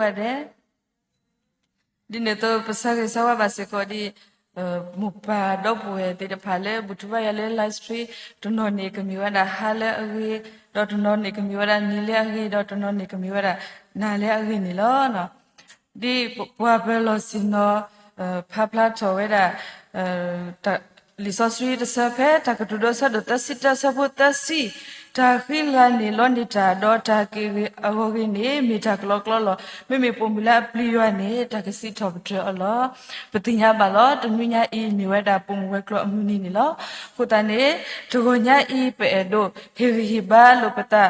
ဒ်န့ၣ်အသိး ပဆၢဂ့ၤဆၢဝါဘၣ်စ့ၢ်ကီးဒ် မိၢ်ပၢ်ဒီပုၢ်ဝဲၢ်သ့ၣ်တဖၣ်လၢ ဘူၣ်ထီၣ်ဘါယွၤလၢ live stream တနီၤန့ၣ် ကမ့ၢ်ဝဲဒၣ်ဟါလၢအဂ့ၤ, ဒီးတနီၤန့ၣ်ကမ့ၢ်ဝဲဒၣ်နံၤလၢအဂ့ၤ, ဒီးတနီၤန့ၣ်ကမ့ၢ်ဝဲဒၣ်နၤလၢအဂ့ၤန့ၣ်လီၤ. ဒ်ပှၤပၢၤလီၢ်ဆ့ၣ်နီၤ ဖးဖျါထီၣ်ဝဲဒၣ် လံာ်စီဆှံတဆၢဖဲ တၢ်ကတိၤဒိ အဆၢဒိၣ်သၢဆံတၢ အဆၢဖိသၢဆံ, တၢ်ဃံလၤန့ၣ်လီန့ၢ်တၢ်, ဒီးတၢ်က့ၢ်ဂ့ၤအဂီၢ်ဂ့ၤန့ၣ် မ့ၢ်တၢ်ကလီကလီလီၤ. မ့မ့ၢ်ပိာ်မုၣ်လၢအပျံၤယွၤန့ၣ် တၢ်ကစံးထီၣ်ပတြၢၤအီၤလီၤ. ပသ့ၣ်ညါဘၣ်လီၤ, တနွံညါအံၤမ့ၢ်ဝဲဒၣ်ပိာ်မုၣ်ဝဲၤကျိၤအမုၢ်နံၤန့ၣ်လီၤ. အဃိသတးန့ၣ် တဂီၤညါအံၤ ပအဲၣ်ဒိးဟ့ၣ်ဂံၢ်ဟ့ၣ်ဘါလိာ်ပသး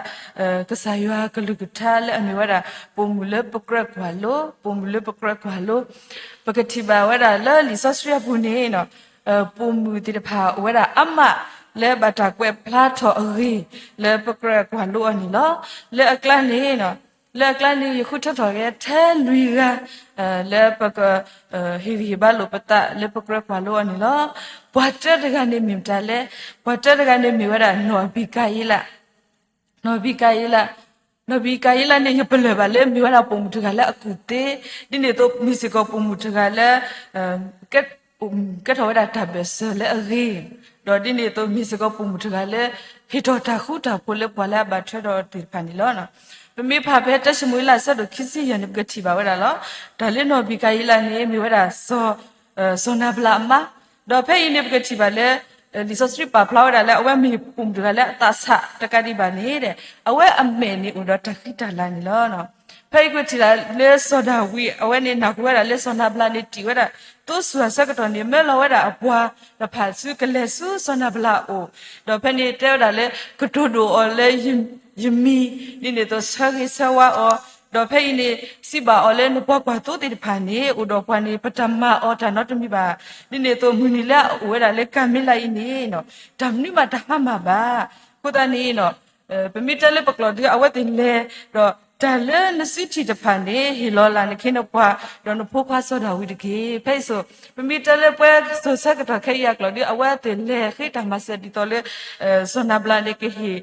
ကစၢ်ယွၤအကလုၢ်ကထါလၢအမ့ၢ်ဝဲဒၣ် ပိာ်မုၣ်လၢပကြၢးကွၢ်လိ, ပိာ်မုၣ်လၢပကြၢးကွၢ်လိ. ပကထံၣ်ဘၣ်ဝဲဒၣ်လၢလံာ်စီဆှံအပူၤန့ၣ် ပိာ်မုၣ်သ့ၣ်တဖၣ်အိၣ်ဝဲဒၣ်အါမး လၢဘၣ်တၢ်ကွဲးဖျါထီၣ်အဂ့ၢ် လၢပကြၢးကွၢ်လိအီၤန့ၣ်လီၤ. လၢအကျါန့ၣ် လၢအကျါန့ၣ် ယဃုထၢထီၣ်က့ၤထဲလွံၢ်ဂၤ လၢပက ဟ့ၣ်ဂံၢ်ဟ့ၣ်ဘါလိာ်ပသးလၢပကြၢးကွၢ်လိအီၤန့ၣ်လီၤ. ပှၤတၢတဂၤန့ၣ်မ့ၢ်မတၤလဲၣ်. ပှၤတၢတဂၤန့ၣ်မ့ၢ်ဝဲဒၣ် နီၢ်အဘံကၤယံလး, နီၢ်အဘံကၤယံလး, နီၢ်အဘံကၤယံလးန့ၣ် ယပလၢၢ်ဘၣ်လၢမ့ၢ်ဝဲဒၣ်ပိာ်မုၣ်တဂၤလၢအကူၣ်သ့, ဒ်န့ၣ်အသိးမ့ၢ်စ့ၢ်ကီးပိာ်မုၣ်တဂၤလၢ ကဲထီၣ်ဝဲဒၣ်တၢ်ဘၢၣ်စၢၤလၢအဂ့ၤ, ဒီးဒ်န့ၣ်အသိးမ့ၢ်စ့ၢ်ကီးပိာ်မုၣ်တဂၤလၢ ဟ့ၣ်ထီၣ်တၢ်ဃူတၢ်ဖိးလၢပှၤလၢအဘၣ်ထွဲဒီးအီၤသ့ၣ်တဖၣ်န့ၣ်လီၤ. ပမ့ၢ်ဖးဖဲတၢၡမူၤအ့လး အဆၢဒိၣ်ခံဆံယဲၢ်န့ၣ် ပကထံၣ်ဘၣ်ဝဲဒၣ်လီၤ. တၢ်လၢနီၢ်အဘံကၤယံလးန့ၣ် မ့ၢ်ဝဲဒၣ် စီၤနၤဘလးအမါ, ဒီးဖဲအံၤန့ၣ် ပကထံၣ်ဘၣ်လၢ လံာ်စီဆှံပာ်ဖျါဝဲဒၣ်လၢ အဝဲမ့ၢ်ပိာ်မုၣ်တဂၤလၢအသးဆးတကးဒံးဘၣ်န့ၣ် အဝဲအမဲာ်န့ၣ်အိၣ်ဒီးတၢ်ဃံတၢ်လၤန့ၣ်လီၤ. ဖဲအံၤပကထံၣ်ဘၣ်လၢစီၤဒၤဝံး အဝဲန့ၣ်နၢ်ဟူဝဲဒၣ်လၢစီၤနၤဘလးန့ၣ်တံၢ်ဝဲဒၣ် သိဆူၣ်အဆၢကတီၢ်န့ၣ် မၢလီၤဝဲဒၣ်အပှၤတဖၣ်ဆူကလဲၤဆူစီၤနၤဘလးအအိၣ်, ဒီးဖဲန့ၣ်တဲဝဲဒၣ်လၢ ကတိၤဒိၣ်အီၤလၢယမံၤ, ဒ်န့ၣ်အသိးဆၢဂ့ၤဆၢဝါအီၤ, ဒီးဖဲအံၤန့ၣ် စံးဘၣ်အီၤလၢနပှၤကွၢ်သိသ့ၣ်တဖၣ်န့ၣ် အိၣ်ဒီးပှၤန့ၣ် ပတမၤအီၤတၢ်နီတမံၤဘၣ်. ဒ်န့ၣ်အသိးမုၢ်နံၤလၢအအိၣ်ဝဲဒၣ်လၢကၤမ့လးအံၤန့ၣ် တၢ်မနုၤမးတဟါမၢ်ဘၣ်. အဃိသတးန့ၣ် ပမ့ၢ်တဲလၢပကျိာ်ဒု အဝဲသ့ၣ်လဲၤ, ဒီးတၢ်လၢနစုထံၣ်တဖၣ်န့ၣ် ဟ့ၣ်လီၤလၢနခ့နပှၤ ဒီးနဖိခွါစီၤဒၤဝံးတက့ၢ်. ဖဲအံၤစိၤ ပမ့ၢ်တဲလၢပှဲၤစိၤဆၢကတီၢ်ခဲအံၤအကျိာ်ဒု အဝဲသ့ၣ်လဲၤဃ့တၢ်မၤစၢၤဒ်သိးလၢ စီၤနၤဘလးန့ၣ်ကဟ့ၣ်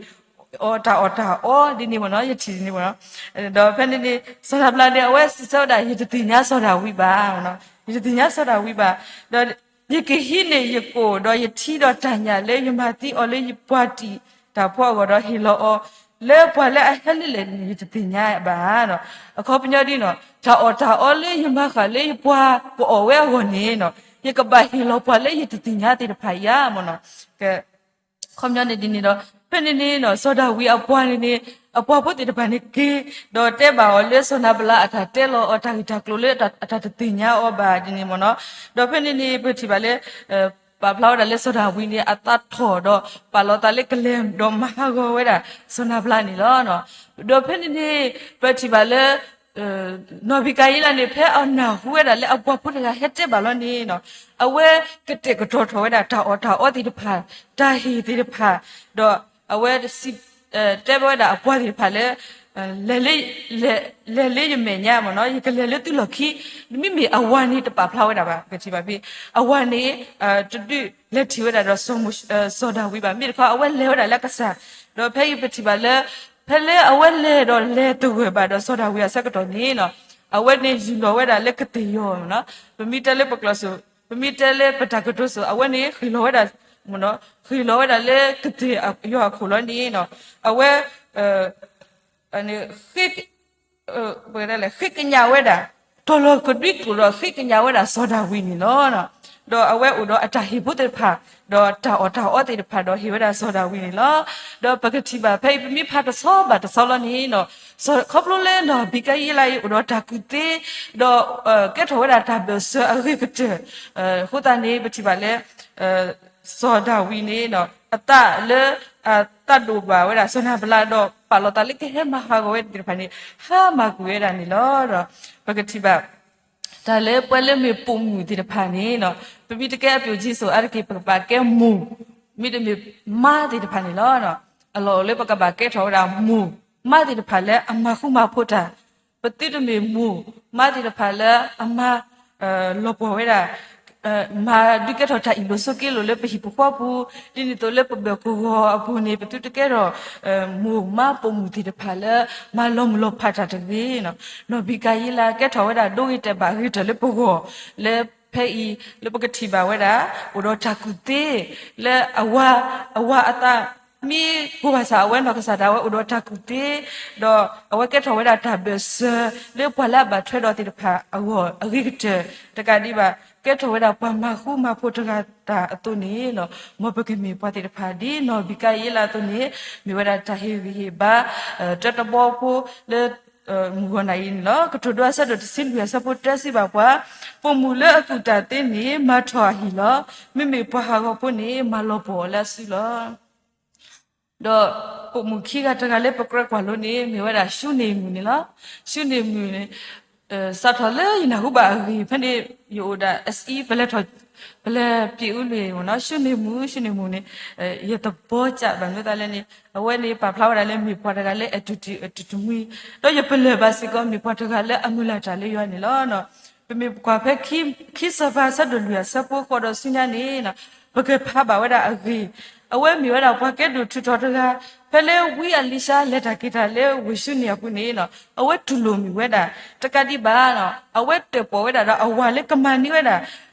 အီၤတၢ်အီၣ်တၢ်အီဒ်န့ၣ်မ့ၢ်နီၤ, ယထံၣ်န့ၣ်မ့ၢ်နီၤ. ဒီးဖဲန့ၣ်န့ၣ် စီၤနၤဘလးန့ၣ် အဝဲစံးဆၢဝဲဒၣ် ယတသ့ၣ်ညါစီၤဒၤဝံးဘၣ်, ယတသ့ၣ်ညါစီၤဒၤဝံးဘၣ်. ဒီး ယကဟံးန့ၢ်ယကိၣ် ဒီးယထံဒီးတၢ်ညၣ်လၢယမၤသံအီၤလၢယပှၤတံာ်တၢ်ဖိအဂီၢ်ဒီးဟ့ၣ်လီၤအီၤ လၢပှၤလၢအဟဲလၢလဲၣ်န့ၣ် ယတသ့ၣ်ညါဘၣ်. အခီပညီဒ်နီၤ တၢ်အီၣ်တၢ်အီလၢယမၤဃာ်လၢယပှၤကအီၣ်ဝဲအဂီၢ်န့ၣ် ယကဘၣ်ဟ့ၣ်လီၤပှၤလၢယတသ့ၣ်ညါသ့ၣ်တဖၣ်အံၤဧါမ့ၢ်နီၤ. အခီပညီန့ၣ်ဒ်န့ၣ်ဒီး ဖဲန့ၣ်န့ၣ် စီၤဒၤဝံးအပှၤန့ၣ်န့ၣ် အပှၤဖိသ့ၣ်တဖၣ်န့ၣ်က့ၤ ဒီးတဲဘၣ်အီၤလၢစီၤနၤဘလးအတၢ်တဲလီၤအီၤတၢ်ဂ့ၢ်တၢ်ကျိၤလၢအတၢ်တသ့ၣ်ညါအီၤဘၣ်ဒ်န့ၣ်မ့ၢ်နီၤ. ဒီးဖဲန့ၣ်န့ၣ် ပထံၣ်ဘၣ်လၢ ပာ်ဖျါဝဲဒၣ်လၢစီၤဒၤဝံးန့ၣ် အသးထီၣ်ဒီး ပာ်လီၤသးလၢကလဲၤဒီးမၤဟးဂီၤဝဲဒၣ်စီၤနၤဘလးန့ၣ်လီၤ. ဒီးဖဲန့ၣ်န့ၣ် ပထံၣ်ဘၣ်လၢ နီၢ်ဘံကၤယံလးန့ၣ် ဖဲအနၢ်ဟူဝဲဒၣ်လၢအပှၤဖိတဂၤဟဲတဲဘၣ်လီၤန့ၣ် အဝဲကတဲာ်ကတီၤထီၣ်ဝဲဒၣ်တၢ်အီၣ်တၢ်အီသ့ၣ်တဖၣ် တၢ်ဟ့ၣ်သ့ၣ်တဖၣ် ဒီးအဝဲ တဲဘၣ်ဝဲဒၣ်အပှၤသ့ၣ်တဖၣ်လၢ လဲၤလၢယမဲာ်ညါမ့ၢ်နီၤ ယကလဲၤလၢသုလီၢ်ခံ, မ့မ့ၢ်အဝၤန့ၣ်တပာ်ဖျါဝဲဒၣ်ဘၣ် ပထံၣ်ဘၣ်ဖဲ အဝၤန့ၣ် တဒုးလဲၤထံၣ်ဝဲဒၣ်ဒီး စီၤဒၤဝံးဘၣ် မ့ၢ်တခီအဝဲလဲၤဝဲဒၣ်လၢအကစၢ်, ဒီးဖဲအံၤပထံၣ်ဘၣ်လၢ ဖဲလၢအဝဲလဲၤဒီးလဲၤသဂၢၢ်ဘၣ်ဒီးစီၤဒၤဝံးအဆၢကတီၢ်န့ၣ် အဝဲန့ၣ်ယူၢ်လီၤဝဲဒၣ်လၢကသ့ၣ်ယီၤမ့ၢ်နီၤ, ပမ့ၢ်တဲလၢပကျိာ်စိ ပမ့ၢ်တဲလၢပတၢ်ကတိၤစိ အဝဲန့ၣ်ဃ့ၢ်လီၤဝဲဒၣ် ဃ့ၢ်လီၤဝဲဒၣ်လၢကသ့ၣ်ယီၤအခိၣ်လီၤန့ၣ် အဝဲ ဃ့ကညးဝဲဒၣ် တီၤလီၤကဒွံကျိာ်ဒီးဃ့ကညးဝဲဒၣ်စီၤဒၤဝံးန့ၣ်လီၤ. ဒီးအဝဲအိၣ်ဒီးအတၢ်ဟ့ၣ်ဖိသ့ၣ်တဖၣ် ဒီးတၢ်အီၣ်တၢ်အီသ့ၣ်တဖၣ်ဒီးဟ့ၣ်ဝဲဒၣ်စီၤဒၤဝံးန့ၣ်လီၤ. ဒီးပကထံၣ်ဘၣ်ဖဲအံၤ ပမ့ၢ်ဖးတဆီဘၣ်တဆီလီၤန့ၣ် ခီဖျိလၢနီၢ်ဘံကၤယံလးအံၤအိၣ်ဒီးတၢ်ကူၣ်သ့ ဒီးကဲထီၣ်ဝဲဒၣ်တၢ်ဘၢၣ်စၢၤအဂ့ၤကတၢၢ် အဃိသတးန့ၣ် ပထံၣ်ဘၣ်လၢ စီၤဒၤဝံးန့ၣ် အသးလၢ အသးဒိၣ်ဘၣ်ဝဲဒၣ်စီၤနၤဘလးဒီး ပာ်လီၤသးလၢကဟဲမၤဟးဂီၤဝဲသ့ၣ်တဖၣ်န့ၣ် ဟါမၢ်ကွံာ်ဝဲဒၣ်န့ၣ်လီၤ. ဒီးပကထံၣ်ဘၣ် တၢ်လၢပှၤလၢမ့ၢ်ပိာ်မုၣ်သ့ၣ်တဖၣ်န့ၣ် ပမ့ၢ်တကဲအပျိၢ်ကံစိၤအါတက့ၢ် ပကဘၣ်ကဲမိၢ် မ့တမ့ၢ်မါသ့ၣ်တဖၣ်န့ၣ်လီၤ. အလီၢ်အိၣ်လၢပကဘၣ်ကဲထီၣ်ဝဲဒၣ်မိၢ်မါသ့ၣ်တဖၣ်လၢအမၤဃူမၤဖိးတၢ်, ပသုတမ့ၢ်မိၢ်မါသ့ၣ်တဖၣ်လၢအမၤ လီၤပှီၢ်ဝဲဒၣ် မၤဒုးကဲထီၣ်တၢ်အ့ၣ်လိာ်ဆိးက့လိာ်လၢပဟံၣ်ပဃီပူၤ, ဒ်န့ၣ်အသိးလၢပဘၢၣ်ကဝီၤအပူၤန့ၣ် ပသုတကဲထီၣ် မိၢ်မါပိာ်မုၣ်သ့ၣ်တဖၣ်လၢ မၤလီၤမုၢ်လီၤဖးတၢ်တဂ့ၤ, နီၢ်ဘံကၤယံလးကဲထီၣ်ဝဲဒၣ်ဒိဂ့ၤတဲာ်ဘၣ်အဂ့ၤကတၢၢ်လၢပဂီၢ်, လၢဖဲအံၤ လၢပကထံၣ်ဘၣ်ဝဲဒၣ် အိၣ်ဒီးတၢ်ကူၣ်သ့ လၢအဝၤ အဝၤအသး မ့ၢ်ကိၢ်ဘၣ်ဆၣ် အဝဲနီၢ်ကစၢ်ဒၣ်ဝဲအိၣ်ဒီးတၢ်ကူၣ်သ့, ဒီးအဝဲကဲထီၣ်ဝဲဒၣ်တၢ်ဘၢၣ်စၢၤ လၢပှၤလၢအဘၣ်ထွဲဒီးသ့ၣ်တဖၣ်အဂီၢ်အဂ့ၤကတၢၢ်, တကးဒံးဘၣ် ကဲထီၣ်ဝဲဒၣ်ပှၤမၤဃူမၤဖိးတဂၤတၢ်အသိးန့ၣ် မ်ပကမ့ၢ်ပှၤသ့ၣ်တဖၣ်ဒ်နီၢ်ဘံကၤယံလးအသိးန့ၣ် မ့ၢ်ဝဲဒၣ်တၢ်ဟ့ၣ်ဂံၢ်ဟ့ၣ်ဘါ တၢတဘီဖိလၢ မုၢ်ဂီၤနၤအံၤန့ၣ်လီၤ. ကတိၤဒိအဆၢဒိၣ်တဆံလွံၢ်အဆၢဖိတၢစံးဘၣ်ပှၤ, ပိာ်မုၣ်လၢအကူၣ်တၢ်သ့န့ၣ် မၤထီၣ်အဟံၣ်လီၤ. မ့မ့ၢ်ပှၤဟးဂီၤဖိန့ၣ် မၤလီၤပှီၢ်အီၤလၢအစုလီၤ. ဒီးပိာ်မုၣ်ခံဂၤတဂၤလၢပကြၢးကွၢ်လိန့ၣ် မ့ၢ်ဝဲဒၣ်ၡူနံၣ်မုၣ်န့ၣ်လီၤ. ၡူနံၣ်မုၣ်န့ၣ် စးထီၣ်လၢယနၢ်ဟူဘၣ်အဂ့ၢ် ဖဲန့ၣ် ယအိၣ်ဒၣ် SE ပလဲၤထီၣ် ပလဲၤပၠ့ၣ်အူလွံၢ်မ့ၢ်နီၤ ၡူနံၣ်မုၣ် ၡူနံၣ်မုၣ်န့ၣ် ယသဘီကးဘၣ်မနုၤသးလဲၣ်န့ၣ် အဝဲန့ၣ်ပာ်ဖျါဝဲဒၣ်လၢမ့ၢ်ပှၤတဂၤလၢအဲၣ်တူၢ်တံၢ်အဲၣ်တူၢ်တမှံၤ ဒီးယပလၢၢ်ဘၣ်စ့ၢ်ကီးမ့ၢ်ပှၤတဂၤလၢအမုၢ်လၢ်တၢ်လၢယွၤန့ၣ်လီၤ. ပမ့ၢ်ကွၢ်ဖဲခံစီၤပၤအဆၢဒိၣ်လွံၢ်အဆၢဖိဃိးဒီးဆူညါန့ၣ် ပကဖးဘၣ်ဝဲဒၣ်အဂ့ၢ်, အဝဲမ့ၢ်ဝဲဒၣ်ပှၤကဲဒိၣ်ထူးထီးတဂၤ, ဖဲလၢဝံအလံၤၡါလဲၤတၢ်က့ၤတၢ်လၢဝ့ၢ်ၡူနံၣ်အပူၤန့ၣ် အဝဲတူၢ်လိာ်မုာ်ဝဲဒၣ်, တကးဒံးဘၣ် အဝဲတၢၣ်ပီၣ်ဝဲဒၣ်ဒီးအဝၤလၢကမၤန့ၢ်ဝဲဒၣ်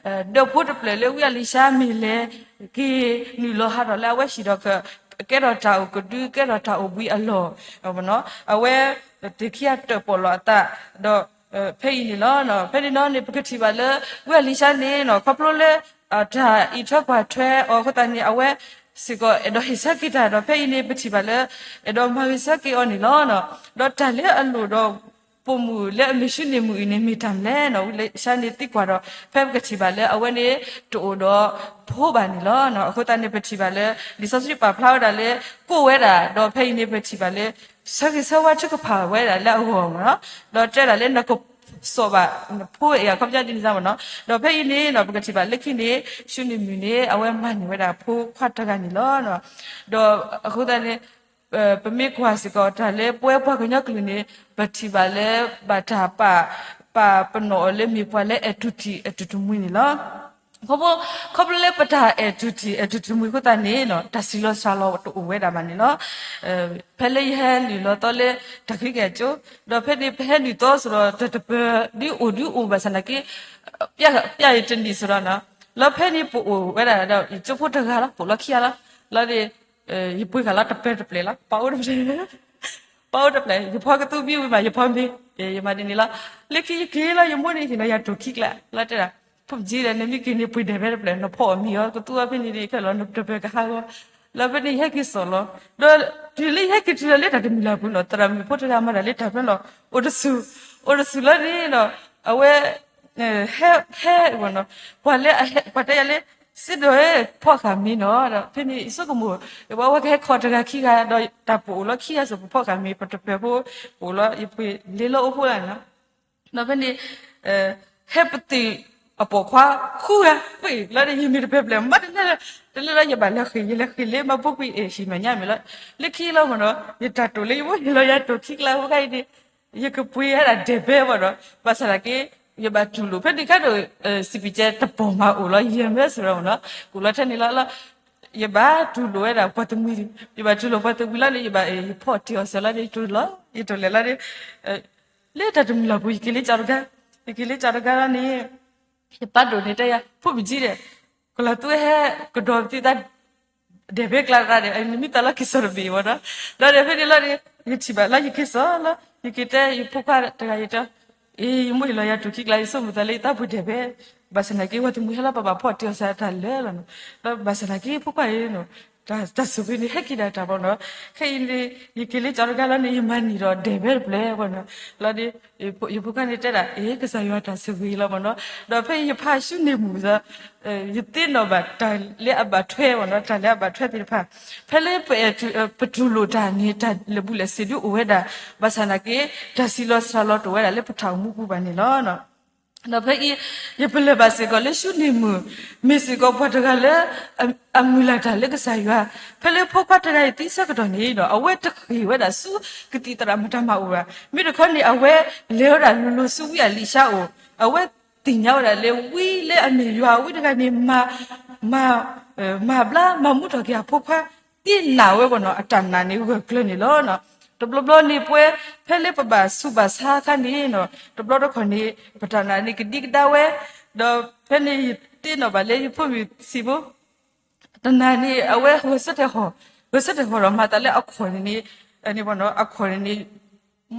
ဒၢးဖိတဖျၢၣ်လၢဝံအလံၤၡါမ့ၢ်လဲၤက့ၤနုာ်လီၤဟးထီၣ်လၢအဝဲဟံၣ်ဒီး ကဲထီၣ်တၢ်အိၣ်ကဒု ကဲထီၣ်တၢ်အိၣ်ဘှံးအလီၢ်, အဝဲတ့ၢ်ခံဂၤတၢၣ်ပီၣ်လီၤအသး, ဒီးဖဲအံၤန့ၣ်လီၤ. ဖဲန့ၣ်နီၤန့ၣ် ပကထံၣ်ဘၣ်လၢ ဝံအလံၤၡါန့ၣ် ခီဖျိလၢ တၢ်အံးထွဲကွၢ်ထွဲအီၤအဃိသတးန့ၣ် အဝဲစ့ၢ်ကီးအဲၣ်ဒိးဟ့ၣ်ဆၢက့ၤတၢ်ဒီး ဖဲအံၤန့ၣ် ပထံၣ်ဘၣ်လၢ အဲၣ်ဒိးမၤဂ့ၤဆၢက့ၤအီၤန့ၣ်လီၤ. ဒီးတၢ်လၢအလိၣ်ဒီး ပိာ်မုၣ်လၢအမ့ၢ်ၡူနံၣ်မုၣ်အံၤန့ၣ် မ့ၢ်တၢ်မနုၤလဲၣ်နီၤ ဝံအလံၤၡါန့ၣ်သံကွၢ်ဒီး ဖဲပကထံၣ်ဘၣ်လၢအဝဲန့ၣ် တအိၣ်ဒီးဖိဘၣ်န့ၣ်လီၤ. အဃိသတးန့ၣ် ပထံၣ်ဘၣ်လၢ လံာ်စီဆှံပာ်ဖျါဝဲဒၣ်လၢ ကိၣ်ဝဲဒၣ် ဒီးဖဲအံၤန့ၣ် ပထံၣ်ဘၣ်လၢ ဆၢဂ့ၤဆၢဝါထုကဖၣ်ဝဲဒၣ်လၢအဂီၢ်မ့ၢ်နီၤ, ဒီးတဲဒၣ်လၢနကစိာ်ဘၣ်နဖိအံၤ အခီပညီဒ်န့ၣ်မ့ၢ်နီၤ, ဒီးဖဲအံၤန့ၣ်နီၤ ပကထံၣ်ဘၣ်လၢခံန့ၣ် ၡူနံၣ်မုၣ်န့ၣ် အဝဲမၤန့ၢ်ဝဲဒၣ်ဖိခွါတဂၤန့ၣ်လီၤ. ဒီးအဃိသတးန့ၣ် ပမ့ၢ်ကွၢ်စ့ၢ်ကီးတၢ်လၢပဝဲပှၤကညီကလုာ်န့ၣ် ပထံၣ်ဘၣ်လၢဘၣ်တၢ်ပာ် ပာ်ပနီၣ်အီၤလၢမ့ၢ်ပှၤလၢအဲၣ်တူၢ်တံၢ်အဲၣ်တူၢ်တမှံၤန့ၣ်လီၤ. ခီဖျိ ခီဖျိလၢပတၢ်အဲၣ်တူၢ်တံၢ်အဲၣ်တူၢ်တမှံၤအဃိသတးန့ၣ် တၢ်ဆံးလီၤစှၤလီၤတအိၣ်ဝဲဒၣ်ဘၣ်န့ၣ်လီၤ. ဖဲလၢယဟဲနုာ်လီၤသီလၢတၢ်ခံက့ၤအကၠိ ဒီးဖဲန့ၣ် ပဟဲနုာ်သီစ့ၢ်ကီး တၢ်တပၢၢ်ဒ်အိၣ်ဒ်အိၣ်ဘၣ်ဆၣ်နာ်က့ ပျဲယတနံၣ်စ့ၢ်ကီးနီၤ, လီၤဖဲန့ၣ်ပအိၣ်ဝဲဒၣ်ဒီး ယကၠိဖိတဂၤလီၤ ပအိၣ်လီၤခံဂၤလီၤ, လီၤဒီး ယပှ့ၤဃာ်လီၤတပၢၢ်တပျဲၢ်လီၤ ပအိၣ်တပျဲၢ် ပအိၣ်တပျဲၢ် ယဖီကသူဘံဝံၤမး ယဖီမ့ၢ် ယမၤဒ်န့ၣ်လီၤ. လၢခံယက့ၤလီၤ ယမိၢ်န့ၣ်ဟ့ၣ်လီၤယၤတိၢ်ခံကျါ လီၤတဲဒၣ် ဖိမုၣ်ကၠံဒီး နမ့ၢ်က့ၤန့ၣ် ပှ့ၤဒဲးဖဲတပျဲၢ် နဖီအီၤမံၤအီၤ ကသူအီၤဖဲန့ၣ်န့ၣ် ခဲလီၤ နတပၢၢ်ကဟးဂီၤ, လီၤဖဲန့ၣ် ယဟဲက့ၤစိာ်လီၤ, ဒီးတုၤလၢယဟဲက့ၤတုၤလီၤလၢတၢ်တမုၢ်လၢ်ပူၤနီၤ သရၣ်မုၣ်ဖိတဂၤမၤတၢ်လၢတၢ်ဖဲလီၤ အိၣ်တဆူၣ်, အိၣ်တဆူၣ်လီၤန့ၣ်ဒီး အဝဲ ဟဲ ဟဲ ပှၤလၢ ပှၤတဲယၤလၢ စ့ဒီး ဖီၣ်ဃာ်မ့ၤနီၤ ဒီးဖဲန့ၣ် ယဆိကမိၣ် ပဝဲကဟဲခီတဂၤခံဂၤ ဒီးတၢ်ပအိၣ်လီၤခံဂၤစ့ၢ် ပဖီၣ်ဃာ်မ့ၤ ပတပၢၢ်ဖိ ပအိၣ်လီၤ ယပှ့ၤလ့လီၤအိၣ်ဖိလၢ်န့ၣ်လီၤ. ဒီးဖဲန့ၣ် ဟဲပသံၣ်အပိာ်ခွါဃုဂၤ ပှ့ၤလီၤဒီး ယမ့ၢ်တပၢၢ်ပျဲၢ် မၤတန့ၢ်လၢ တလၢလီၤ ယဘၣ်လဲၤဃ့ၢ် ယလဲၤဃ့ၢ်လၢမၤဘူကွံာ်အ့ၣ် ဟံၣ်မဲာ်ညါမ့ၢ်လီၤ. လၢခံလီၤမ့ၢ်နီၤ ယတၢ်တိာ်လၢယမိၢ်ဟ့ၣ်လီၤယၤတိၢ်ခံကျါဖိခါအံၤန့ၣ် ယကပှ့ၤဝဲဒၣ်ဒဲးဘဲမ့ၢ်နီၤ ဘၣ်ဆၣ်သနာ်က့ ယဘၣ်တူၢ်လိာ် ဖဲန့ၣ်ခါဒီး စံးပံးကဲတပီၢ်မၤအိၣ်လီၤ ယဲၢ်မၢစ့ၢ်ကီးမ့ၢ်နီၤ ကအိၣ်လီၤထဲန့ၣ်လီၤလီၤ ယဘၣ်တူၢ်လိာ်ဝဲဒၣ်ပှၤတမှံၤ ယဘၣ်တူၢ်လိာ်ပှၤတမှံၤလီၤန့ၣ် ယဘၣ် ယဖီၣ်တ့ၢ်အီၤစၢၤလီၤန့ၣ် ယတိၢ်လီၤ ယတိၢ်လဲၤလီၤန့ၣ် လၢတၢ်တမုၢ်လၢ်ပူၤ ယက့ၤလၢကၠီတဂၤ ယက့ၤလၢကၠီတဂၤလီၤန့ၣ် ယပၢ်ဒိၣ်န့ၣ်တဲယၤ ဖိမုၣ်ကၠံဒီး ကလီၤသူဟဲကဒီးပသံသး ဒဲးဘဲကျါတဂၤဒီး နမ့ၢ်သးလီၤက့ၤစိာ်တဘ့ၣ်မ့ၢ်နီၤ ဒီးဖဲန့ၣ်လီၤန့ၣ် ယထံၣ်ဘၣ်လီၤ ယက့ၤစိာ်လီၤ ယက့ၤတဲယဖိခွါတဂၤ ယတဲ အ့ ယမိၢ်ဟ့ၣ်လီၤယၤတိၢ်ခံကျါ ယဆိကမိၣ်သးလၢယသးပှ့ၤဒဲးဘဲ ဘၣ်ဆၣ်သနာ်က့ ပှၤတမှံၤဟဲလီၤ ပဘၣ်ဖီၣ်တ့ၢ်အီၤစၢၤတၢ်လၢာ်လီၤနီၤ ဒီးဘၣ်ဆၣ်သနာ်က့ ဖိခွါအံၤနီၤ တၢ်ဆိၣ်ဂ့ၤန့ၣ် ဟဲက့ၤဒၣ်တၢ်မ့ၢ်နီၤ ခဲအံၤန့ၣ် ယက့ၤလၢကၠီတဂၤလီၤန့ၣ် ယမၤန့ၢ်ဒီးဒဲးဘဲတဖျၢၣ်မ့ၢ်နီၤ လီၤဒီး ယဖိခွါန့ၣ်တဲဒၣ် အ့ ကစၢ်ယွၤတၢ်ဆိၣ်ဂ့ၤလီၤမ့ၢ်နီၤ ဒီးဖဲယဖးၡူနံၣ်မုၣ်ဒီး ယသ့ၣ်နီၣ်ဘၣ်တၢ်လၢအဘၣ်ထွဲမ့ၢ်နီၤ တၢ်လၢအဘၣ်ထွဲသ့ၣ်တဖၣ် ဖဲလၢပအဲၣ် ပတူၢ်လိာ်တၢ်န့ၣ် တၢ်လၢာ်ဘူၣ်လၢာ်စ့ၤဒုအိၣ်ဝဲဒၣ် ဘၣ်ဆၣ်သနာ်က့ တၢ်ဆံးလီၤစှၤလီၤတအိၣ်ဝဲဒၣ်လၢပတၢ်အိၣ်မူပူၤဘၣ်န့ၣ်လီၤ. ဒီးဖဲအံၤ ယပလၢၢ်ဘၣ်စ့ၢ်ကီးလၢၡူနံၣ်မုၣ် မ့ၢ်စ့ၢ်ကီးပှၤတဂၤလၢ အမုၢ်လၢ်တၢ်လၢကစၢ်ယွၤ ဖဲလၢဖိခွါတဂၤအံၤသံဆၢကတီၢ်န့ၣ်ဒီး အဝဲတဃ့ၢ်ဝဲဒၣ်ဆူကသံၣ်သရၣ်မတၤမၤအိၣ်ဘၣ် မ့ၢ်တခီန့ၣ် အဝဲလဲၤဝဲဒၣ်လိၤလိၤဆူဝံအလံၤၡါအိၣ် အဝဲ သ့ၣ်ညါဝဲဒၣ်လၢဝံလၢအမ့ၢ်ယွၤဝံတဂၤန့ၣ် မၤ မၤ မၤဘျါ မၤမူထီၣ်က့ၤအဖိခွါ သ့ၣ်နာ်ဝဲဘၣ်နီၤ အတၢ်နာ်န့ၣ်ဂၢၢ်ကျၢၤန့ၣ်လီၤ. တဘျီဘျီန့ၣ်ပဝဲ ဖဲလၢပဘၣ်ဆူးဘၣ်ဆါအခါန့ၣ်နီၤ တဘျီတခီၣ်န့ၣ် ပတၢ်နာ်န့ၣ်ကဒံကဒါဝဲ, ဒီးဖဲန့ၣ်ယသ့ၣ်နီၣ်ဘၣ်လၢယဖိမုၣ်ဆံးဖိ တနၤန့ၣ် အဝဲဂဲၤဆၢထၢၣ်ဟီၣ်, ဂဲၤဆၢထၢၣ်ဟီၣ်ဒီးမၤသးလၢအခီၣ်န့ၣ်န့ၣ်, အခီၣ်န့ၣ်န့ၣ်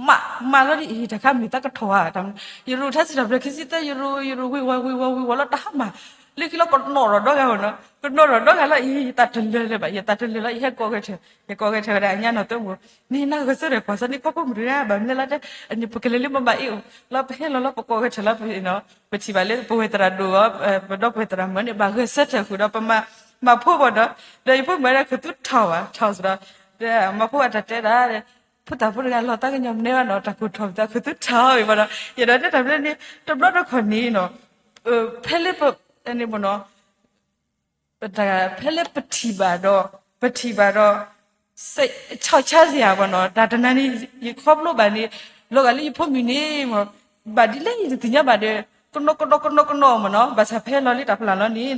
မး မးလီၤဒ်အံၤ တၢ်ခါမ့ၢ်သးကထီၣ်ဧါ, ယရိၣ်ထါစံးထီၣ်ပတြၢၤခံဆံသၢ ယရိၣ် ယရိၣ်ဝ့ၤဝီၤဝ့ၤဝီၤဝ့ၤဝီၤလီၤ တၢ်ဟါမၢ်, လၢခံလီၤကနီၣ်ထီၣ်ဒီဂၤနီၤ, ကနီၣ်ထီၣ်ဒီဂၤလီၤအံၤ ယသးတလၢာ်လၢၤဘၣ် ယသးတလၢာ်လီၤ ယဟဲကိးဂဲၤထၢၣ် ယကိးဂဲၤထၢၣ်ဝဲဒၣ်အညါနီၢ်သၢမူၤ, န့ၣ်နဂဲၤဆၢထၢၣ်ကွၢ်စ့ၢ်န့ၣ် ခီဖျိမုၢ်တဂၤ ဘၣ်မနုၤလၢတဲ, န့ၣ်ပကလဲၤလၢမဘၣ်အ့ၣ်အိၣ် လီၤပဟဲလီၤလီၤပကိးဂဲၤထၢၣ်လီၤ ပထံၣ်ဘၣ်လၢပဝဲၢ်သရၣ်ဒိၣ်ဂီၢ်, ပဒီပုၢ်ဝဲၢ်သရၣ်မုၣ်န့ၣ် ဘၣ်ဂဲၤဆၢထၢၣ်ဃုာ်ဒီးပမၤ, မၤဖိဘၣ်ဒီး, ဒီးယဖိမုၣ်ဝဲဒၣ် ခူသူၣ်ထီၣ်ဘၣ် ထီၣ်စ့ၢ်ဒီး, ဒီးမၤဖိဘၣ်တၢ်တဲဒၣ်, ဖိသၣ်ဖိတဂၤလီၤသးကညီၤမနုၤဘၣ်နီၤ တၢ်ခိၣ်ထီၣ်ပသး ခူသူၣ်ထီၣ်အံၤဘၣ်ဒီး ယအဲၣ်ဒိးတဲတၢ်ဖဲန့ၣ် တဘျီတခီၣ်န့ၣ်နီၤ, ဖဲလၢပ, န့ၣ်ဘၣ်နီၤ ဖဲလၢပထံၣ်ဘၣ်ဒီး, ပထံၣ်ဘၣ်ဒီး, ဆီၣ်ဆါစ့ၢ်ဧါဘၣ်နီၤ တၢ်တနၤန့ၣ် ယခီဖျိဘၣ်န့ၣ်, လီၤဂာ်လၢယဖိမုၣ်န့ၣ်, ဘၣ်ဒ်လဲၣ်ယတသ့ၣ်ညါဘၣ်ဒီး, ကနီၣ်ကနီၣ်ကနီၣ်ကနီၣ်မၢ်နီၤ ဘၣ်ဆၣ်ဖဲလီၤလၢတၢ်ဖျါလီၤန့ၣ်,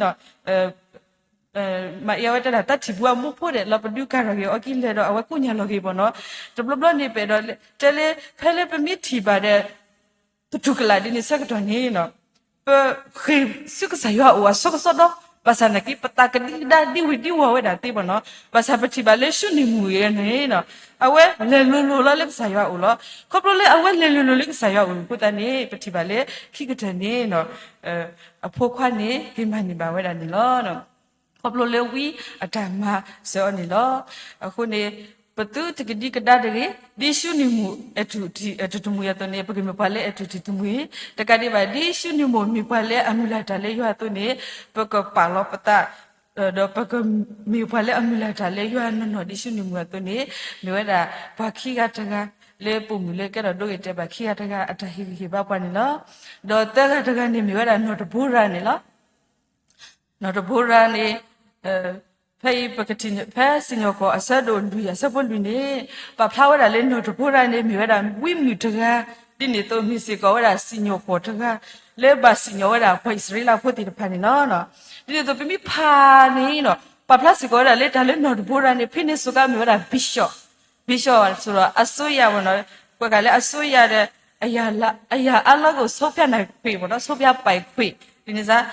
မၤအ့ၣ်အဝဲတဲဒၣ် တၢ်ထံၣ်ပူၤအမိၢ်ဖိဒီး လီၤပဒုးကၤထီၣ်က့ၤအီၤကံလဲၣ်ဒီး အဝဲကိးညါလီၤက့ၤဘၣ်နီၤ, တဘျီဘျီန့ၣ်ပအဲၣ်ဒိးတဲလၢ ဖဲလၢပမ့ၢ်ထံၣ်ဘၣ်ဒီး သတူၢ်ကလာ်ဒ်န့ၣ်ဆၢကတီၢ်န့ၣ်နီၤ, ပဃ့ၢ်ဆူကစၢ်ယွၤအအိၣ်အစိကစီဒီ, ဘၣ်ဆၣ်နာ်က့ ပသးကဒံကဒါဒံဝုၤဒံဝီၤဝဲဒၣ်သ့ဘၣ်နီၤ, ဘၣ်ဆၣ်ပထံၣ်ဘၣ်လၢၡူနံၣ်မုၣ်အံၤန့ၣ်နီၤ, အဝဲလဲၤလိၤလိၤလီၤလၢကစၢ်ယွၤအအိၣ်လီၤ. ခီဖျိလၢအဝဲလဲၤလိၤလိၤလၢကစၢ်ယွၤအအိၣ်အဃိသတးန့ၣ် ပထံၣ်ဘၣ်လၢခံကတၢၢ်န့ၣ်နီၤ, အဖိခွါန့ၣ် က့ၤမၤန့ၢ်ဘၣ်ဝဲဒၣ်န့ၣ်လီၤ. ခီဖျိလၢဝံအတၢ်မၤစၢၤအီၤန့ၣ်လီၤ. အဃိန့ၣ် ပသုတကဒံကဒါတဂ့ၤ, ဒ်ၡူနံၣ်မုၣ်အဲၣ်တူၢ်ထံၣ်တမုာ်အသိးန့ၣ် ပကမ့ၢ်ပှၤလၢအဲၣ်တူၢ်ထံၣ်တမုာ်, တကးဒံးဘၣ် ဒ်ၡူနံၣ်မုၣ်မ့ၢ်ပှၤလၢအမုၢ်လၢ်တၢ်လၢယွၤအသိးန့ၣ် ပကပာ်လီၤပသး ဒီးပကမ့ၢ်ပှၤလၢအမုၢ်လၢ်တၢ်လၢယွၤနီၢ်နီၢ်ဒ်ၡူနံၣ်မုၣ်အသိးန့ၣ် မ့ၢ်ဝဲဒၣ်ပှၤခံဂၤတဂၤ လၢပိာ်မုၣ်လၢကဲထီၣ်ဒိဂ့ၤတဲာ်ဘၣ်ခံဂၤတဂၤ အတၢ်ဟ့ၣ်ဂံၢ်ဟ့ၣ်ဘါပှၤန့ၣ်လီၤ. ဒီးသၢဂၤတဂၤန့ၣ်မ့ၢ်ဝဲဒၣ်နီၢ်တဘိရၤန့ၣ်လီၤ. နီၢ်တဘိရၤန့ၣ် ဖဲအံၤပကထံၣ်ဖဲစံၣ်ညီၣ်ကွီၢ်အဆၢဒိၣ်လွံၢ်အဆၢဖိလွံၢ်န့ၣ် ပာ်ဖျါဝဲဒၣ်လၢနီၢ်တဘိရၤန့ၣ် မ့ၢ်ဝဲဒၣ်ဝံမုၣ်တဂၤ ဒ်န့ၣ်အသိးမ့ၢ်စ့ၢ်ကီးဝဲဒၣ်စံၣ်ညီၣ်ကွီၢ်တဂၤ လၢဘၣ်စံၣ်ညီၣ်ဝဲဒၣ်ပှၤအံၣ်စရ့လးဖိသ့ၣ်တဖၣ်န့ၣ်လီၤ. ဒ်န့ၣ်အသိးပမ့ၢ်ဖးန့ၣ်နီၤ ပာ်ဖျါစ့ၢ်ကီးဝဲဒၣ်လၢတၢ်လၢနီၢ်တဘိရၤန့ၣ် ဖဲန့ၣ်စ့ၢ်ကီးမ့ၢ်ဝဲဒၣ် bishop, bishop စ့ၢ်ကီးအစိုးရမ့ၢ်နီၤ, ကွဲးကးလၢအစိုးရဒီး အရာအလါကအိၣ် ဆုံးဖြတ်ပိုင်ခွင့် မ့ၢ်နီၤ ဆုံးဖြတ်ပိုင်ခွင့် ဒ်န့ၣ်စ့ၢ်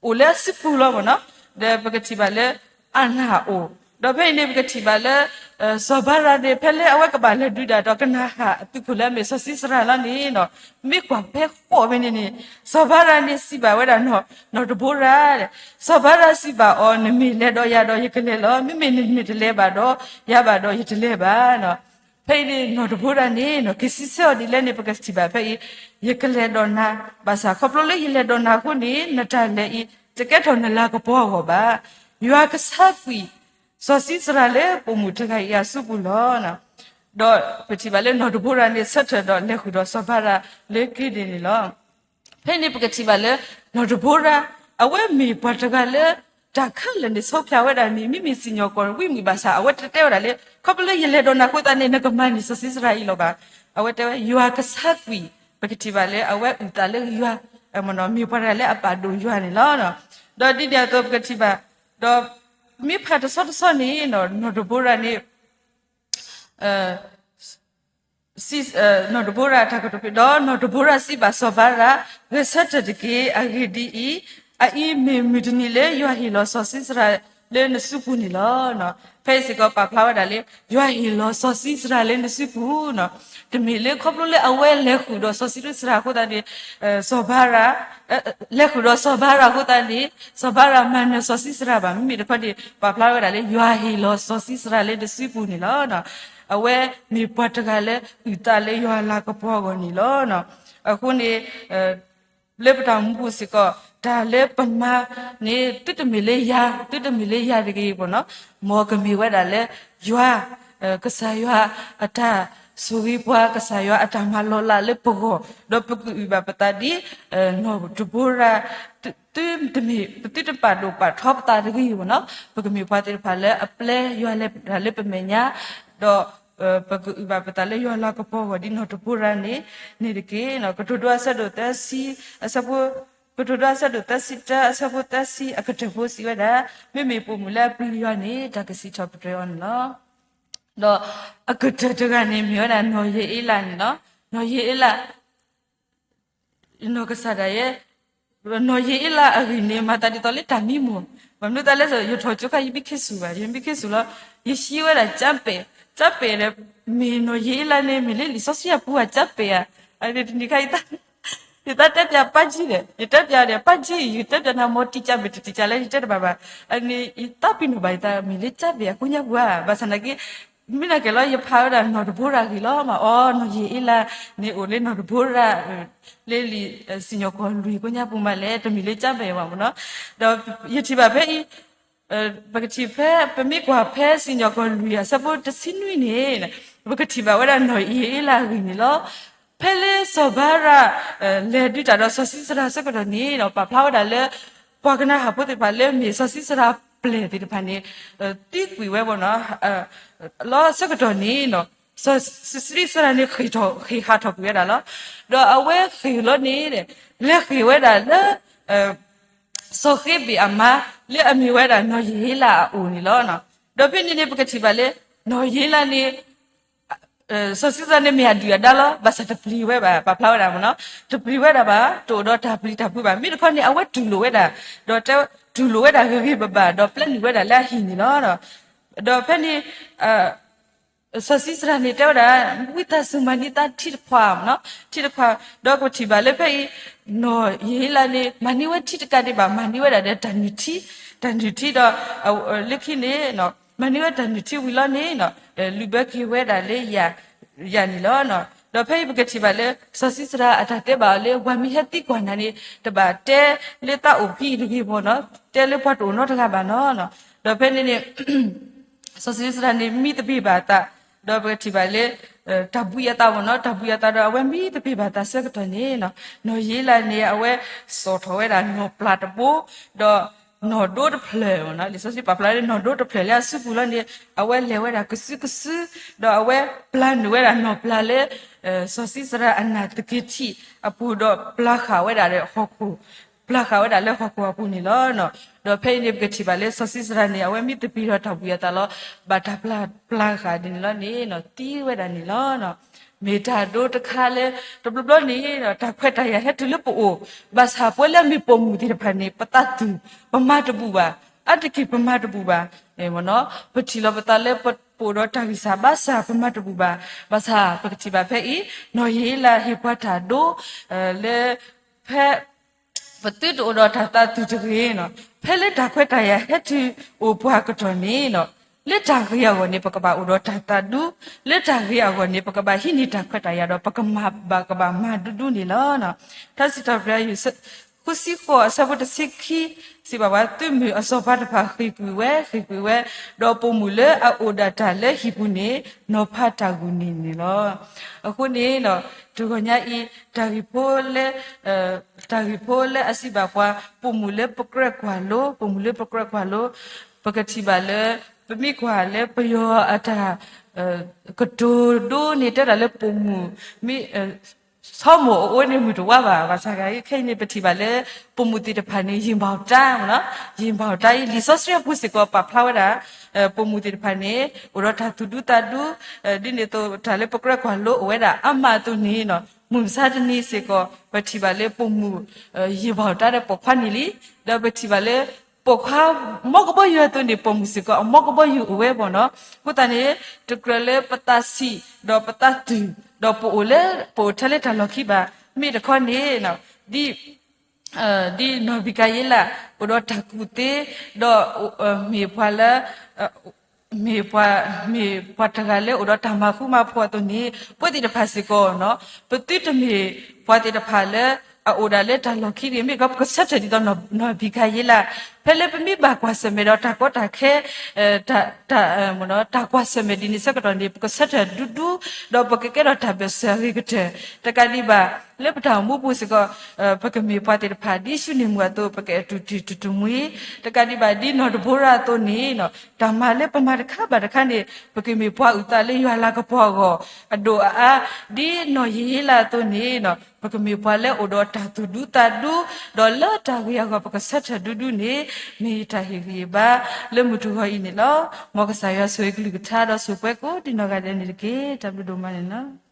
အိၣ်လၢအစုပူၤလီၤမ့ၢ်နီၤ, ဒီးပကထံၣ်ဘၣ်လၢ အနၢ်အိၣ်, ဒီးဖဲအံၤန့ၣ် ပကထံၣ်ဘၣ်လၢ စီၤဘါရၤန့ၣ် ဖဲလၢအဝဲကဘၣ်လဲၤဒုးဒၣ်ဒီးကနၤအၣ်အသုးခိၣ်လၢအမ့ၢ်စီၤၡံစရၤလီၤန့ၣ်နီၤ, မ့ၢ်ကွၢ်ဖဲဃီၣ်ဖဲန့ၣ်န့ၣ် စီၤဘါရၤန့ၣ်စံးဘၣ်ဝဲဒၣ်နီၢ်တဘိရၤ, စီၤဘါရၤစံးဘၣ်အီၤ နမ့ၢ်လဲၤဒီးယၤဒီးယကလဲၤလီၤ, မ့မ့ၢ်နမ့ၢ်တလဲၤဘၣ်ဒီးယၤဘၣ်ဒီးယတလဲၤဘၣ်နီၤ. ဖဲအံၤန့ၣ် နီၢ်တဘိရၤန့ၣ်နီၤ က့ၤစံးဆၢအီၤဒ်လဲၣ်န့ၣ် ပကထံၣ်ဘၣ်ဖဲအံၤ, ယကလဲၤဒီးနၤ, ဘၣ်ဆၣ်ခီဖျိလၢယလဲၤဒီးနၤအဃိန့ၣ် နတၢ်လဲၤအံၤ တကဲထီၣ်နလၤကပီၤအဂီၢ်ဘၣ်. ယွၤကဆါကွံာ် စီၤၡံစရၤလၢပိာ်မုၣ်တဂၤအံၤအစုပူၤလီၤ. ဒီးပထံၣ်ဘၣ်လၢနီၢ်တဘိရၤန့ၣ် ဆၢထၢၣ်ဒီးလဲၤဃုာ်ဒီးစီၤဘါရၤလၢက့ၤဒ့ၣ်န့ၣ်လီၤ. ဖဲန့ၣ်ပကထံၣ်ဘၣ်လၢ နီၢ်တဘိရၤ အဝဲမ့ၢ်ပှၤတဂၤလၢ တၢ်ခဲလၢာ်န့ၣ် ဆုံးဖြတ် ဝဲဒၣ်န့ၣ် မ့မ့ၢ်စံၣ်ညီၣ်ကွီၢ်ဝံမုၣ်ဘၣ်ဆၣ် အဝဲတတဲဝဲဒၣ်လၢ ခီဖျိလၢယလဲၤဒီးနၤအဃိသတးန့ၣ် နကမၤန့ၢ်စီၤၡံစရၤအံၤလီၤဘၣ်. အဝဲတဲဝဲ ယွၤကဆါကွံာ်, ပကထံၣ်ဘၣ်လၢအဝဲအုၣ်သးလၢယွၤ, မ့ၢ်ပှၤတဂၤလၢအပာ်ဒိၣ်ယွၤန့ၣ်လီၤ. ဒီးဒ်န့ၣ်အသိးပကထံၣ်ဘၣ်, ဒီးမ့ၢ်ဖးတဆီတဆီန့ၣ် နီၢ်တဘိရၤန့ၣ် နီၢ်တဘိရၤတၢ်ကတိၤဖဲ ဒီးနီၢ်တဘိရၤစံးဘၣ်စီၤဘါရၤ, ဂဲၤဆၢထၢၣ်တက့ၢ်. အဂ့ၢ်ဒ်အံၤ, အအံၤမ့ၢ်မုၢ်တနံၤလၢယွၤဟ့ၣ်လီၤစီၤၡံစရၤလၢနစုပူၤန့ၣ်လီၤ. ဖဲအံၤစ့ၢ်ကီးပာ်ဖျါဝဲဒၣ်လၢ ယွၤဟ့ၣ်လီၤစီၤၡံစရၤလၢနစုပူၤနီၤ. တမ့ၢ်လၢခီဖျိလၢအဝဲလဲၤဃုာ်ဒီးစီၤၡံစရၤအဃိသတးန့ၣ် စီၤဘါရၤ လဲၤဃုာ်ဒီးစီၤဘါရၤအဃိသတးန့ၣ် စီၤဘါရၤမၤနၢၤစီၤၡံစရၤဘၣ်. မ့မ့ၢ်တခီန့ၣ် ပာ်ဖျါဝဲဒၣ်လၢ ယွၤဟ့ၣ်လီၤစီၤၡံစရၤလၢနစုပူၤန့ၣ်လီၤ. အဝဲမ့ၢ်ပှၤတဂၤလၢအုၣ်သးလၢယွၤအလၤကပီၤအဂီၢ်န့ၣ်လီၤ. အဃိန့ၣ် လၢပတၢ်အိၣ်မူပူၤစ့ၢ်ကီး တၢ်လၢပမၤန့ၣ် သုတမ့ၢ်လၢယၤ, သုတမ့ၢ်လၢယၤတဂ့ၤဘၣ်နီၤ. မ်ကမ့ၢ်ဝဲဒၣ်လၢယွၤ, ကစၢ်ယွၤအတၢ်ဆိၣ်ဂ့ၤပှၤ, ကစၢ်ယွၤအတၢ်မၤလီၤလးလၢပဂီၢ်, ဒီးပကအုၣ်ဘၣ်ပသးဒ် နီၢ်တဘိရၤ သုတမ့ၢ် ပသုတပာ်ဒိၣ်ပာ်ထီပသးတဂ့ၤဘၣ်နီၤ. ပကမ့ၢ်ပှၤသ့ၣ်တဖၣ်လၢအပျဲယွၤလဲၤတၢ်လၢပမဲာ်ညါ, ဒီး ပကအုၣ်ဘၣ်ပသးလၢယွၤလၤကပီၤအဂီၢ်ဒ်နီၢ်တဘိရၤန့ၣ်, န့ၣ်တက့ၢ်. ကတိၤဒိအဆၢဒိၣ်သၢဆံ, အဆၢဖိ, ကတိၤဒိအဆၢဒိၣ်သၢဆံတၢ အဆၢဖိသၢဆံအကတၢၢ်ဖိစံးဝဲဒၣ်, မ့မ့ၢ်ပိာ်မုၣ်လၢအပျံၤယွၤန့ၣ် တၢ်ကစံးထီၣ်ပတြၢၤအီၤန့ၣ်လီၤ. ဒီးအကတၢၢ်တဂၤန့ၣ်မ့ၢ်ဝဲဒၣ်နီၢ်ယ့အ့လးန့ၣ်လီၤ. နီၢ်ယ့အ့လး နီၢ်ကစၢ်ဒၣ်ယဲ, နီၢ်ယ့အ့လးအဂ့ၢ်န့ၣ် မၤသးဒ်သိးလၢတၢ်မံမီၢ်, ဘၣ်မနုၤသးလဲၣ်, ယထီၣ်ကၠိခါယမ့ၢ်ခ့ဆူၣ်ဘၣ်, ယမ့ၢ်ခ့ဆူၣ်လီၤ, ယဟံးဝဲဒၣ်ကၠၢ်ပဲာ်, ကၠၢ်ပဲာ်ဒီး, မ့ၢ်နီၢ်ယ့အ့လးန့ၣ် မ့ၢ်လၢလံာ်စီဆှံအပူၤအကၠၢ်ပဲာ်ဧါ, အန့ၣ်တနံၤခါ ယတၢ်တဲပၠးပၢ်ကၠံဒီး ယတဲပၠးဒီးပၢ်ကၠံ ယတဲပၠးနၤ မ်တံကၠၢ်ပဲာ်တတံကၠၢ်လၢယတဲတဘၣ်ဘၣ်, အန့ၣ် ယသးပ့ၤနီၣ်ဘၣ်ယသး မ့ၢ်လၢကၠၢ်ပဲာ်အကိးညါပူၤဧါ, ဘၣ်ဆၣ်သနာ်က့ မ့ၢ်နာ်က့ၤလီၤ ယဖးဝဲဒၣ်နီၢ်တဘိရၤအဂ့ၢ်လီၤမး, အီ နီၢ်ယ့အ့လးန့ၣ်အိၣ်လၢနီၢ်တဘိရၤ လၢလံာ်စံၣ်ညီၣ်ကွီၢ်လွံၢ်ကိးညါပူၤမးလဲၣ်, တမ့ၢ်လၢကၠၢ်ပဲာ်ဘၣ်မ့ၢ်နီၤ, ဒီးယထံၣ်ဘၣ်ဖဲအံၤ ပကထံၣ်ဖဲ ပမ့ၢ်ကွၢ်ဖဲစံၣ်ညီၣ်ကွီၢ်လွံၢ်အဆၢဖိတဆံနွံန့ၣ် ပကထံၣ်ဘၣ်ဝဲဒၣ်နီၢ်ယ့အ့လးအဂ့ၢ်န့ၣ်လီၤ. ဖဲလၢစီၤဘါရၣ် လဲၤဒုးတၢ်ဒီးစီၤၡံစရၤအဆၢကတီၢ်န့ၣ်ဒီး ပာ်ဖျါဝဲဒၣ်လၢ ပှၤကနၤအၣ်ဖိသ့ၣ်တဖၣ်လၢမ့ၢ်စီၤၡံစရၤအပျဲၢ်သ့ၣ်တဖၣ်န့ၣ် သံကွံာ်ဝဲမ့ၢ်နီၤ လီၤအဆၢကတီၢ်န့ၣ် စီၤၡံစရၤန့ၣ် ဃ့ၢ်ဟးထီၣ်ကွံာ်ဝဲဒၣ်လီၤ. ဒီးအဝဲဃ့ၢ်လီၤန့ၣ် လဲၤဃ့ၢ်ဝဲဒၣ်လၢ စီၤဃ့ဘ့ၣ်အမါ လၢအမ့ၢ်ဝဲဒၣ်နီၢ်ယ့အ့လးအအိၣ်န့ၣ်လီၤ. ဒီးဖဲန့ၣ်န့ၣ် ပကထံၣ်ဘၣ်လၢ နီၢ်ယ့အ့လးန့ၣ် စီၤၡံစရၤန့ၣ်မ့ၢ်အဒုၣ်အဒါလီၤ, ဘၣ်ဆၣ်တပျံၤဝဲဘၣ်, ပာ်ဖျါဝဲဒၣ်မ့ၢ်နီၤ, တပျံၤဝဲဒၣ်ဘၣ်, တအိၣ်ဒီးတၢ်ပျံၤတၢ်ဖုးဘၣ်. မ့ၢ်တခီန့ၣ် အဝဲတူၢ်လိာ်ဝဲဒၣ်, ဒီးတဲ တူၢ်လိာ်ဝဲဒၣ်ဂ့ၤဂ့ၤဘၣ်ဘၣ် ဒီးပျဲနုာ်ဝဲဒၣ်လၢအဟံၣ်န့ၣ်လီၤ. ဒီးဖဲန့ၣ် စီၤၡံစရၤန့ၣ်တဲဝဲဒၣ် ဝံသးစူၤမၤန့ၢ်သးထံတခွးမ့ၢ်နီၤ, ထံတခွး, ဒီးပထံၣ်ဘၣ်လၢဖဲအံၤ နီၢ်ယ့အ့လးန့ၣ် မၤန့ၢ်ဝဲထံတကးဒံးဘၣ်, မၤန့ၢ်ဝဲဒၣ်ဒီးတၢ်နုၢ်ထံ, တၢ်နုၢ်ထံဒီး လၢခံန့ၣ် မၤန့ၢ်ဝဲတၢ်နုၢ်ထံဝံၤလီၤန့ၣ် လုၢ်ဘၢက့ၤဝဲဒၣ်လၢ ယၤန့ၣ်လီၤ. ဒီးဖဲအံၤပကထံၣ်ဘၣ်လၢ စီၤၡံစရၤအတၢ်တဲဘၣ်အီၤလၢ ပှၤမ့ၢ်ဟဲသံကွၢ်နၤန့ၣ် တဘၣ်တဲလၢသးအိၣ်ဖဲအံၤတဂ့ၤမ့ၢ်နီၤ, တဲလၢပှၤတအိၣ်နီတဂၤဘၣ်နီၤ. ဒီးဖဲန့ၣ်န့ၣ် စီၤၡံစရၤန့ၣ် မံသပ့ၤဘၣ်အသး, ဒီးပကထံၣ်ဘၣ်လၢ တၢ်ဘှံးအသးမ့ၢ်နီၤ, တၢ်ဘှံးအသးဒီးအဝဲမံသပ့ၤဘၣ်အသးဆၢကတီၢ်န့ၣ် နီၢ်ယ့အ့လးန့ၣ် အဝဲစိာ်ထီၣ်ဝဲဒၣ်နီၢ်ပျၢ်တဘိ, ဒီးနီၢ်ဒိတဖျၢၣ်မ့ၢ်နီၤ, လံာ်စီဆှံပာ်ဖျါလၢနီၢ်ဒိတဖျၢၣ်လၢအစုပူၤလီၤန့ၣ် အဝဲလဲၤဝဲဒၣ်ကစုကစု, ဒီးအဝဲပျၢ်နုာ်ဝဲဒၣ်နီၢ်ပျၢ်လၢ စီၤၡံစရၤအနၢ်သက့ၤထံးအပူၤဒီးပျၢ်ဃာ်ဝဲဒၣ်ဟီၣ်ခိၣ် ပျၢ်ဃာ်ဝဲဒၣ်လၢဟီၣ်ခိၣ်အပူၤန့ၣ်လီၤ. ဒီးဖဲအံၤန့ၣ် ပကထံၣ်ဘၣ်လၢစီၤၡံစရၤန့ၣ် အဝဲမံသပ့ၤဒီးတၢ်ဘှံးအသးလီၤ, ဘၣ်တၢ်ပျၢ်ပျၢ်ဃာ်ဒ်န့ၣ်လီၤန့ၣ် သံဝဲဒၣ်န့ၣ်လီၤ. မ့ၢ်တၢ်ဒိတခါလၢ တဘျီဘျီန့ၣ် တၢ်ခွဲးတၢ်ယာ်ဟဲတုၤလၢပအိၣ်, ဘၣ်ဆၣ်ပဝဲလၢအမ့ၢ်ပိာ်မုၣ်သ့ၣ်တဖၣ်န့ၣ် ပသးသူၣ် ပမၤတဘူၣ်ဘၣ်, အါတက့ၢ်ပမၤတဘူၣ်ဘၣ်, ပထံၣ်လီၤပသးလၢပအိၣ်ဒီးတၢ်ဂံၢ်စၢ်ဘါစၢ် ပမၤတဘူၣ်ဘၣ်, ဘၣ်ဆၣ်ပကထံၣ်ဘၣ်ဖဲအံၤ နီၢ်ယ့အ့လးဟ့ၣ်ပှၤတၢ်ဒိ လၢ ဖဲ ပသုတအိၣ်ဒီးတၢ်သးသူၣ်တဂ့ၤ, ဖဲလၢတၢ်ခွဲးတၢ်ယာ်ဟဲတုၤအိၣ်ပှၤအကတီၢ်န့ၣ် လၢတၢ်ဂ့ၤအဂီၢ်န့ၣ် ပကဘၣ်အိၣ်ဒီးတၢ်သးဒူ, လၢတၢ်ဂ့ၤအဂီၢ်န့ၣ် ပကဘၣ်ဟံးန့ၢ်တၢ်ခွဲးတၢ်ယာ်ဒီး ပကမၤဘၣ်ကဘၣ်မၤဒူဒူန့ၣ်လီၤ. ထါစံးထီၣ်ပတြၢၤ ဃုဆံဃိးအဆၢဖိတဆံခံ စံးဘၣ်ပှၤ, သုးမုၢ်အစီၤပၤတဖၣ်ဃ့ၢ်ကွံာ်ဝဲ ဃ့ၢ်ကွံာ်ဝဲ, ဒီးပိာ်မုၣ်လၢအအိၣ်ဒၣ်တၢ်လၢဟံၣ်ပူၤန့ၣ် နီၤဖးတၢ်ဂုာ်န့ၢ်န့ၣ်လီၤ. အဃိန့ၣ် တဂီၤညါအံၤ တၢ်ဂ့ၢ်ဖိလၢ တၢ်ဂ့ၢ်ဖိလၢအစံးဘၣ်ပှၤ ပိာ်မုၣ်လၢပကြၢးကွၢ်လိ, ပိာ်မုၣ်လၢပကြၢးကွၢ်လိ, ပကထံၣ်ဘၣ်လၢ ပမ့ၢ်ကွၢ်လၢပယီၤအတၢ် ကတိၤဒိန့ၣ် တဲဒၣ်လၢပိာ်မုၣ် မ့ၢ် ဆိကမိၣ်အအိၣ်န့ၣ်မုာ်တဝါဘၣ်, ဘၣ်ဆၣ်ဂ့ၤခဲအံၤန့ၣ် ပထံၣ်ဘၣ်လၢ ပိာ်မုၣ်သ့ၣ်တဖၣ်န့ၣ် ယံာ်မၢ်တၢ်, ယံာ်မၢ်တၢ်အံၤ လံာ်စီဆှံအပူၤစ့ၢ်ကီးပာ်ဖျါဝဲဒၣ် ပိာ်မုၣ်သ့ၣ်တဖၣ်န့ၣ် အိၣ်ဒီးတၢ်သူၣ်ဒူသးဒူ, ဒ်န့ၣ်အသိးတၢ်လၢပကြၢးကွၢ်လိအိၣ်ဝဲဒၣ်အါမးအသိးန့ၣ် မုၢ်မဆါတနံၤစ့ၢ်ကီး ပထံၣ်ဘၣ်လၢပိာ်မုၣ် ယံာ်မၢ်တၢ်ဒီးပိာ်ခွါန့ၣ်လံ, ဒီးပထံၣ်ဘၣ်လၢ ပိာ်ခွါ မ်ကဘီယူၤအသိးန့ၣ် ပိာ်မုၣ်စ့ၢ်ကီး အမ်ကဘီယူၤအိၣ်ဝဲမ့ၢ်နီၤ, အဃိသတးန့ၣ် တကြၢးလၢပသးဆံး ဒီးပသးတုၤ ဒီးပအိၣ်လၢ ပအိၣ်ထဲလၢတၢ်လီၢ်ခံဘၣ်, မ့ၢ်တခီန့ၣ် ဒ် ဒ်နီၢ်ဘံကၤယ့လး အိၣ်ဒီးတၢ်ကူၣ်သ့, ဒီး မ့ၢ်ပှၤလၢ မ့ၢ်ပှၤ မ့ၢ်ပှၤတဂၤလၢအိၣ်ဒီးတၢ်မၤဃူမၤဖိးအသိးန့ၣ် ပဝဲသ့ၣ်တဖၣ်စ့ၢ်ကီး ပသုတမ့ၢ်ပှၤသ့ၣ်တဖၣ်လၢ အအိၣ်ဒၣ်လၢတၢ်လီၢ်ခံတဂ့ၤ, မ့ၢ်ကီးပကဆၢထၢၣ်ဒ်သိးနီၢ်ဘံကၤယ့လး ဖဲလၢပမ့ၢ်ဘၣ်ကွၢ်ဆၢၣ်မဲာ်ဒီးတၢ်ကီတၢ်ခဲ တၢ်ကွၢ်ဆၢၣ်မဲာ်ဒ်န့ၣ်ဆၢကတီၢ်န့ၣ် ပကဆၢထၢၣ်ဒူဒူ, ဒီးပကကဲထီၣ်တၢ်ဘၢၣ်စၢၤအဂ့ၤကတၢၢ်. တကးဒံးဘၣ် လၢပတၢ်အိၣ်မူပူၤစ့ၢ်ကီး ပကမ့ၢ်ပှၤသ့ၣ်တဖၣ် ဒ်ၡူနံၣ်မုၢ်အသိး ပကအတူၢ်တံၢ်တူၢ်တမှံ, တကးဒံးဘၣ်ဒ်နီၢ်ဒဘိရၤအသိးန့ၣ် တၢ်မၤလၢပမၤတခါဘၣ်တခါန့ၣ် ပကမ့ၢ်ပှၤအုၣ်သးလၢယွၤလၤကပီၤအဂီၢ် အဒိၣ်အအါ, ဒ်နီၢ်ယဟ့လးအသိးန့ၣ် ပကမ့ၢ်ပှၤလၢအိၣ်ဒီးတၢ်သူၣ်ဒူသးဒူ, ဒီးလၢတၢ်ဂ့ၤအဂီၢ် ပကဆၢထၢၣ်ဒူဒူန့ၣ် မ့ၢ်ယတၢ်ဟ့ၣ်ဂံၢ်ဘါ လၢမုၢ်တဂီၤအံၤန့ၣ်လီၤ. မ်ကစၢ်ယွၤဆိၣ်ဂ့ၤကလုၢ်ကထါ ဒီးဆိၣ်ပှဲၤကိးဒံနီၢ်ဂၤဒဲးန့ၣ်တက့ၢ်. တၢ်ဘျုးဒိၣ်မးန့ၣ်လီၤ.